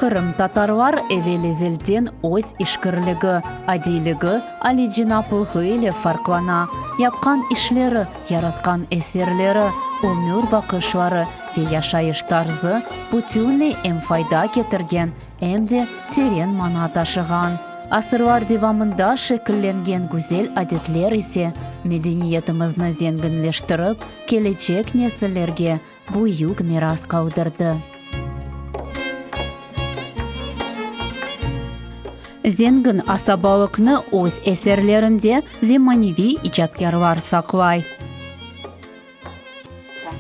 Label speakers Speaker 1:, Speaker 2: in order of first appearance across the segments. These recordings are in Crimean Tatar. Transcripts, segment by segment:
Speaker 1: Qırımtatarlar evel-ezelden öz işkirligi, adiyligi, alicenaplığı ile farqlana. Yapqan işleri, yaratqan eserleri, ömür baqışları ve yaşayış tarzı bütünley em fayda ketirgen, em de teren mana taşığan. Asırlar devamında şekillengen güzel adetler ise medeniyetimizni zenginleştirip, kelecek nesillerge büyük miras qaldırdı. Zengin asabalıqnı öz eserlerinde zemaneviy icatkârlar saqlay.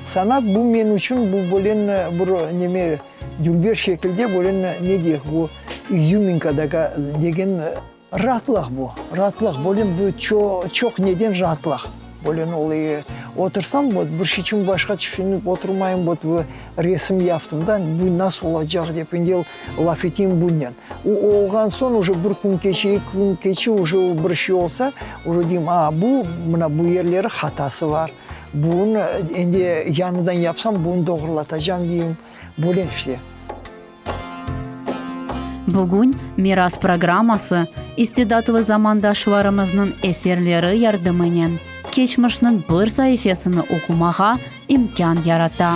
Speaker 2: Sanat bu men içün bu böyle bir neme, dülber şekilde böyle ne deyik bu izüminka degen Raatlıq bu, raatlıq, böyle bu çoq neden raatlıq, böyle ol, otursam, vot, bir şey içün başqa tüşünip oturmayım, vot, bu resim yaptım da, bu nasıl olacaq dep, endi laf eteyim bunen. O olğan soñ, uje bir kün keçe, eki kün keçe, uje o bir şey olsa, uje deyim, a, bu, mına bu yerleri hatası bar, bunı endi yañıdan yapsam, bunı doğrulatacam deyim, böyle işte.
Speaker 1: Bugün Miras programması istidatlı zamandaşlarımıznıñ eserleri yardımınen keçmişniñ bir saifesini oqumağa imkân yarata.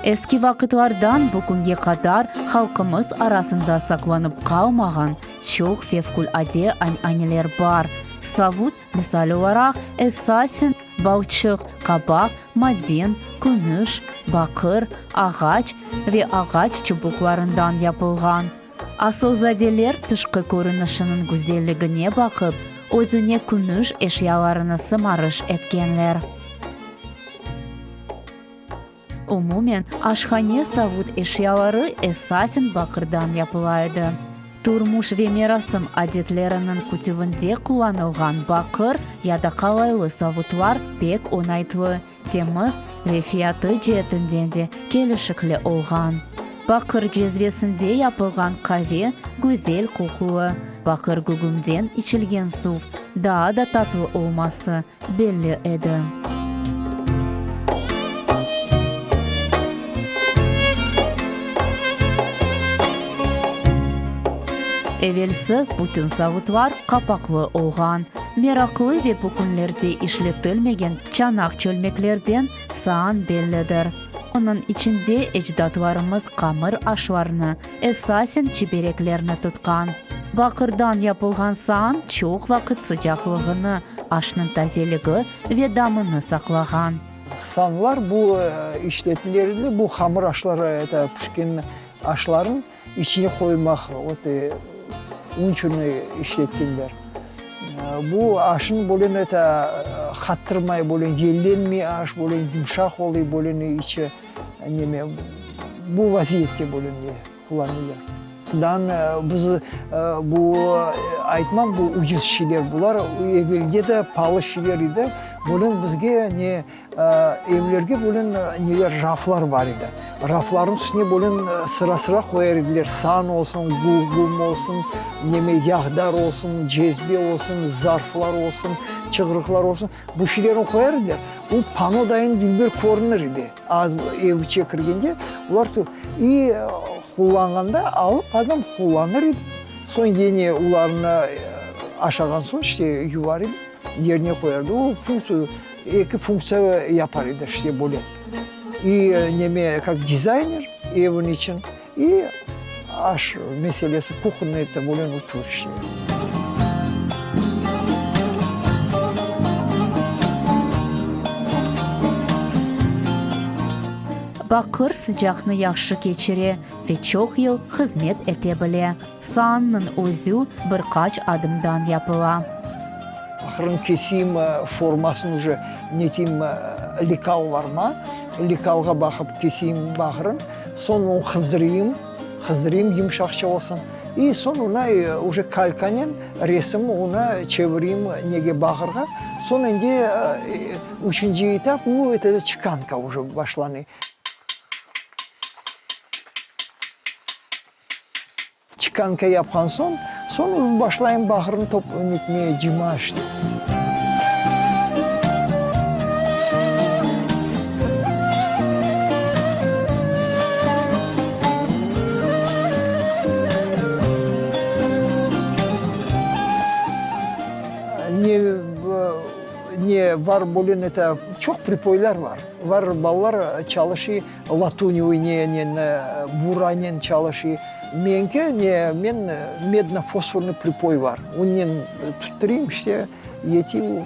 Speaker 1: Eski vaqıtlardan bu künge qadar halqımız arasında saqlanıp qalmağan çoq fevqulâde an'aneler bar. Savut, misal olaraq, esasen balçıq, qabaq, maden, kümüş, baqır, ağaç ve ağaç çubuqlarından yapılğan. Asılzadeler tışqı körünişiniñ güzelligine baqıp, özüne kümüş eşyalarını sımarış etkenler. Umumen, aşhane savut eşyaları esasen baqırdan yapıla edi. Turmuş ve merasim adetleriniñ kütüvinde qullanılğan baqır ya da qalaylı savutlar pek oñaytlı, temiz ve fiyatı ceetinden de kelişikli olğan. Baqır cezvesinde yapılğan qave güzel qoqulı, baqır gügümden içilgen suv daa da tatlı olması belli edi. Evelsi bütün savutlar qapaqlı olğan. Meraqlı ve bu künlerde işletilmegen çanaq-çölmeklerden saan bellidir. Onıñ içinde ecdatlarımız qamır aşlarını, esasen çibereklerni tutqan. Baqırdan yapılğan saan çoq vaqıt sıcaqlığını, aşnıñ tazeligi ve damını saqlağan.
Speaker 2: Saanlar bu işletilerdi, bu hamır aşları, eta, pişken aşlarnıñ içine qoymaq, ot, onıñ içün işletkenler. Bu aşnıñ böyle, eta, qattırmay, böyle yellenmey aş, böyle yumşaq oluy, böyle içi neme, bu vaziyette böyle ne qullanıla. Dan biz bu aytmam, bu ucuz şeyler, bular evelde de palı şeyler edi. Bunıñ bizge ne evlerge bunıñ neler raflar bar edi. Raflarnıñ üstüne bunıñ sıra-sıra qoyar ediler, saan olsun, gügüm olsun, neme yağdar olsun, cezve olsun, zarflar olsun, çığırıqlar olsun, bu şeylerni qoyar ediler. O pano dayın dülber körünir edi. Az ev içe kirgende olar i qullanğanda alıp adam qullanır edi. Soñ yine olarnı aşağan soñ işte yuvar edi, yerine qoyar edi. O funktsiya, eki funktsiya yapar edi işte böyle. İ neme kak dizayner evin içün, i aş meselesi, kuhonnıy это böyle otur işte.
Speaker 1: Baqır sıcaqnı yahşı keçire ve çoq yıl hızmet ete bile. Saannıñ özü bir qaç adımdan yapıla.
Speaker 2: Ahırın keseyim formasını uje neteyim lekal varma, lekalğa baqıp keseyim bağırın, soñ onu qızdırayım, qızdırayım yımşaqça olsun, i soñ ona uje kalkanen resim ona çevireyim nege bağırğa, soñ endi üçünci etap bu eto çekanka uje başlanıy. Çekanka yapqan soñ, soñ başlayım baqırnı top netmeye, cıymağa işte. Ne, ne var bölün eta, çoq pripoylar var. Var balalar çalışıy. Latunevıy nenen, buranen çalışıy. Menki ne, men medno-fosfornıy pripoy var, onnen tuttırayım, işte, yetiy o.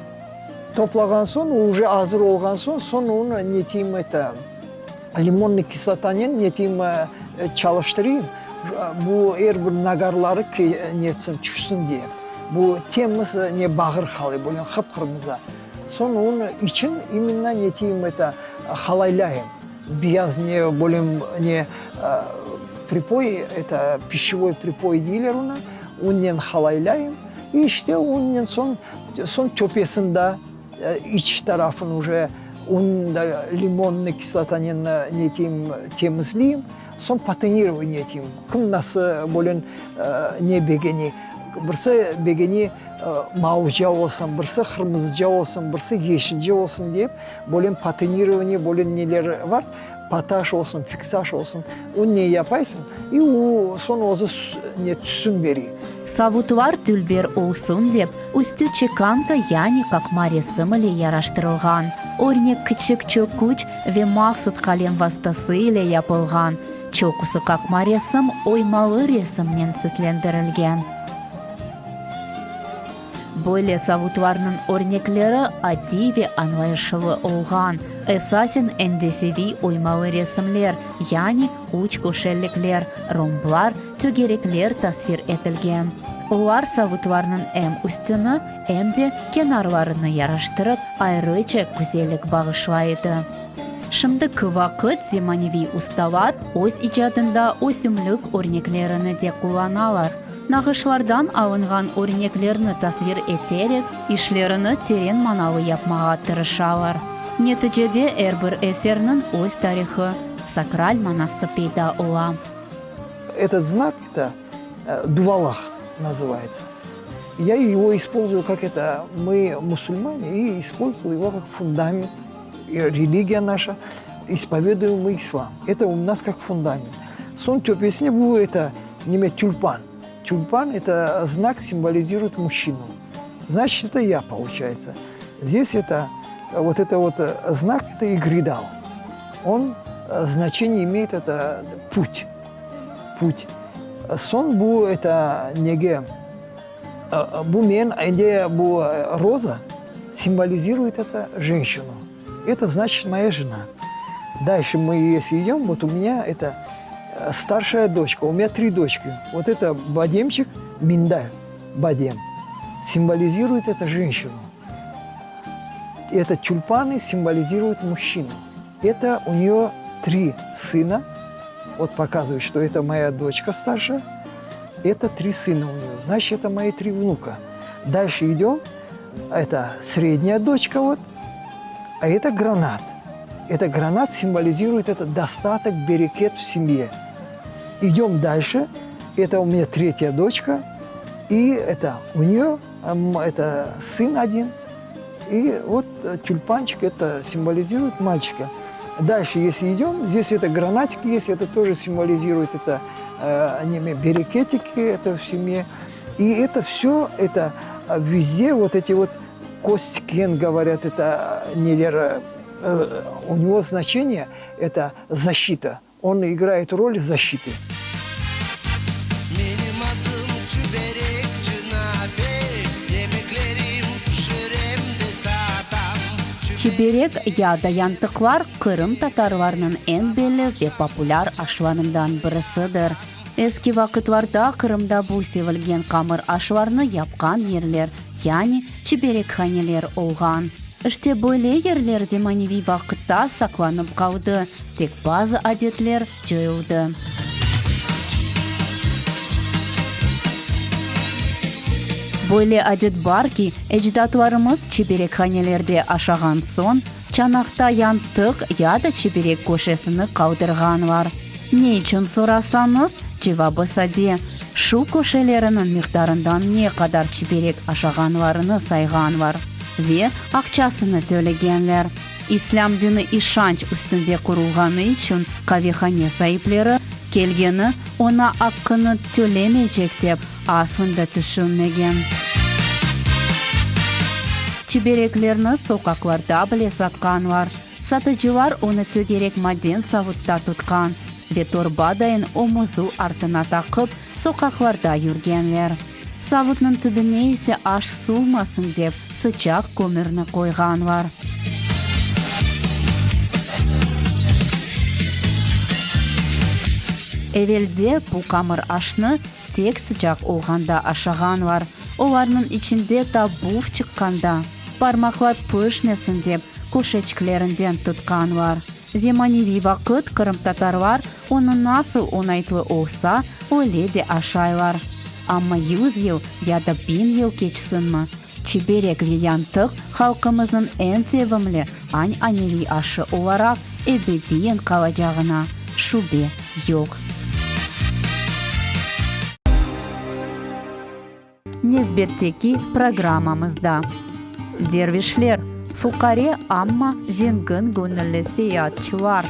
Speaker 2: Toplağan soñ, uje azır olğan soñ, soñ onı neteyim, eto, limonnıy kislotanen neteyim, çalıştırayım, bu er bir nagarları netsin, tüşsün diye. Bu temiz ne bağır qalıy, böyle qıp-qırmızı. Soñ onı için imenna neteyim, eto, Halaylayım. Beyaz ne, böyle ne, pripoy, eto, pişçevoy pripoy deyler onı, onnen halaylayım. İ işte onnen soñ, soñ töpesini da, iç tarafını uje onı da limonnıy kislotanen neteyim, temizleyim. Soñ patinirovanıye eteyim. Kim nasıl böyle ne begene. Birisi begene mavıca olsun, birisi qırmızıca olsun, birisi yeşilce olsun dep, böyle patinirovanıye, böyle neler var, potaş olsun, fiksaj olsun, o ne yapaysıñ, i o soñ özü ne tüsün bere.
Speaker 1: Savutlar dülber olsun dep, üstü çekanka yani qaqma resim ile yaraştırılğan. Örnek kiçik çöküç ve mahsus qalem vastası ile yapılğan. Çoqusı qaqma resim oymalı resimnen süslendirilgen. Böyle savutlarnıñ örnekleri adiy ve añlayışlı olğan, esasen endeseviy oymalı resimler, yani üç köşelikler, romblar, tögerekler tasvir etilgen. Olar savutlarnıñ em üstüni, em de kenarlarını yaraştırıp, ayrıca güzellik bağışlay edi. Şimdiki vaqıt zemaneviy ustalar öz icadında ösümlik örneklerini de qullanalar. Nağışlardan alınğan örneklerni tasvir eterek, işlerini teren manalı yapmağa tırışalar. Neticede er bir eserniñ öz tarihı, sakral manası peyda ola.
Speaker 2: Etot znak, eto duvalaq nazıvayetsa. Ya ego ispolzuyu kak eto, mı musulmane i ispolzuyu ego kak fundament, religiya naşa, ispoveduyu mı islam. Eto u nas kak fundament. Soñ töpesine bu eto nime tülpan. Tülpan eto znak simboliziruyet muşçinu. Znaçit eto ya poluçayetsa. Zdes eto vot eto vot znak eto igridal. On znaçeniye imeyet eto put. Put. Soñ bu eto nege bu men endi bu roza simboliziruyet eto jenşçinu. Eto znaçit moya jena. Dalşe mı esli idem, vot u menya eto starşaya doçka, u menya tri doçki. Vot eto bademçik, mindal, badem, simboliziruyet eto jenşçinu. Eto tülpanı simboliziruyet muşçinu. Eto u neyo tri sına, vot pokazıvayet, çto eto moya doçka starşaya, eto tri sına u neyo, znaçit eto moi tri vnuka. Dalşe idem, eto srednyaya doçka vot, a eto granat. Eto granat simboliziruyet eto dostatok, bereket v semye. İdem dalşe, eto u menya tretya doçka, i eto u neyo eto sın odin, i vot tülpançik eto simboliziruyet malçika. Dalşe esli idem, zdes eto granatik est, eto тоже simboliziruyet eto neme bereketiki eto v semye. I eto vsö eto vezde vot eti vot kostken govorât eto neler u nego znaçeniye eto zaşita. On igrayet rol zaşitı.
Speaker 3: Menim adım Çüberekçi Nafe, Yemeklerim pişirem de satam.
Speaker 1: Çiberek ya da yantıqlar Qırım tatarlarnıñ eñ belli ve populâr aşlarından birisidir. Eski vaqıtlarda Qırımda bu sevilgen qamır aşlarnı yapqan yerler, yani çiberekhaneler olğan. İşte böyle yerler zemaneviy vaqıtta saqlanıp qaldı, tek bazı adetler coyuldı. Böyle adet bar ki, ecdatlarımız çiberekhanelerde aşağan soñ, çanaqta yantıq ya da çiberek köşesini qaldırğanlar. Ne içün sorasañız, Cevabı sade, şu köşeleriniñ miqdarından ne qadar çiberek aşağanlarını sayğanlar ve aqçasını tölegenler. İslâm dini işanç üstünde qurulğanı içün qavehane saipleri kelgeni oña aqqını tölemeycek dep aslında tüşünmegen. Çibereklerni soqaqlarda bile satqanlar. Satıcılar onı tögerek maden savutta tutqan ve torbadayın omuzı artına taqıp, soqaqlarda yürgenler. Savutnıñ tübüne ise aş suvmasın dep, sıcaq kömürni qoyğanlar. Evelde bu qamır aşnı tek sıcaq olğanda aşağanlar. Olarnıñ içinde ta buv çıqqanda, parmaqlar pişmesin dep, köşeçiklerinden tutqanlar. Zemaneviy vaqıt qırımtatarlar onı nasıl oñaytlı olsa, öyle de aşaylar. Amma yüz yıl ya da biñ yıl keçsinmi, çiberek ve yantıq halqımıznıñ eñ sevimli añ-aneviy aşı olaraq ebediyen qalacağına şübe yoq. Nevbetteki programmamızda, Dervişler, fuqare, amma zengin göñülli seyaatçılar.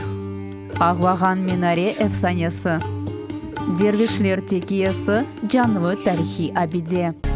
Speaker 1: Ağlağan minare efsanesi. Dervişler tekiyesi, canlı tarihiy abide.